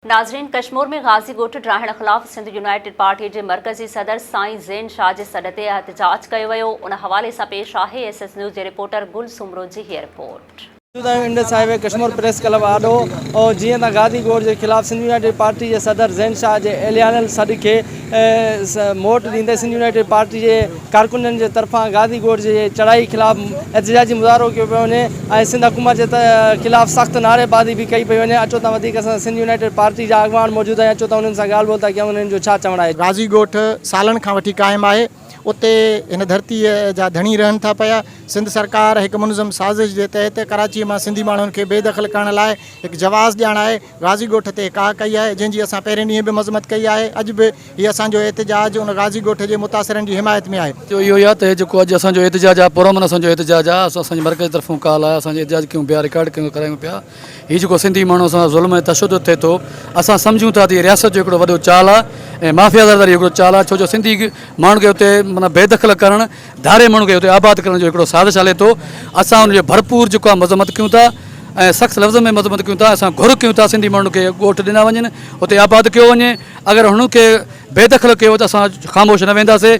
ناظرين ڪشمور ۾ غازي ڳوٺ ڊاهڻ خلاف سنڌ يونائيٽيڊ پارٽي جي مرڪزي صدر سائين زين شاهه جي سڏ تي احتجاج ڪيو ويو ان حوالي سان پيش آهي ايس ايس نيوز جي رپورٽر گل سومرو جي هيء رپورٽ. موجود آهيون Indus highway Kashmore press club آڏو جيئن ته غازي ڳوٺ جي خلاف سنڌ يونائيٽيڊ پارٽي جي صدر زين شاهه جي اعلانيل سڏ کي موٽ ڏيندي سنڌ يونائيٽيڊ پارٽي جي ڪارڪنن جي طرفان غازي ڳوٺ جي چڙهائي خلاف احتجاجي مظاهرو ڪيو پيو وڃي ۽ سنڌ حڪومت جي خلاف سخت نعريبازي به ڪئي پئي وڃي اچو ته وڌيڪ اسان سان سنڌ يونائيٽيڊ پارٽي جا اڳواڻ موجود آهن اچو ته انهن سان ڳالهه ٻولهه ٿا ڪيون انهن جو ڇا چوڻ آهي. غازي ڳوٺ سالن کان وٺي قائم آهي اتي هن ڌرتي جا ڌڻي رهن ٿا پيا سنڌ سرڪار هڪ منظم سازش جي تحت ڪراچي مان سنڌي ماڻهن کي بي دخل ڪرڻ لاء هڪ جواز ڄاڻائي غازي ڳوٺ تي ڪاهه ڪئي آهي جنهن جي اسان پهرين ڏينهن به مذمت ڪئي آهي اڄ به هي اسان جو احتجاج ان غازي ڳوٺ جي متاثرن جي حمايت ۾ آهي. اهو ئي آهي ته جيڪو اڄ اسان جو احتجاج آهي پرامن اسان جو احتجاج آهي اسان جي مرڪز طرفون ڪال آهي اسان احتجاج ڪيون پيا رڪارڊ ڪيون ڪرايون پيا هي جيڪو سنڌي ماڻهو اسان سان ظلم ۽ تشدد ٿئي ٿو اسان سمجهون ٿا ته هي رياست جو هڪڙو وڏو چال آهي ۽ مافيا زرداري جو هڪڙو چال آهي ڇو جو سنڌي ماڻهن کي اتي معنيٰ بي دخل ڪرڻ ڌاري ماڻهن کي اتي آباد ڪرڻ جو هڪڙو سازش هلي ٿو اسان ان جو ڀرپور جيڪو آهي مذمت ڪيون ٿا ۽ سخت لفظن ۾ مذمت ڪيون ٿا اسان گهر ڪيون ٿا سنڌي ماڻهن کي ڳوٺ ڏنا وڃن اتي آباد ڪيو وڃي اگر هنن کي بي دخل ڪيو ته اسان خاموش نه وينداسي.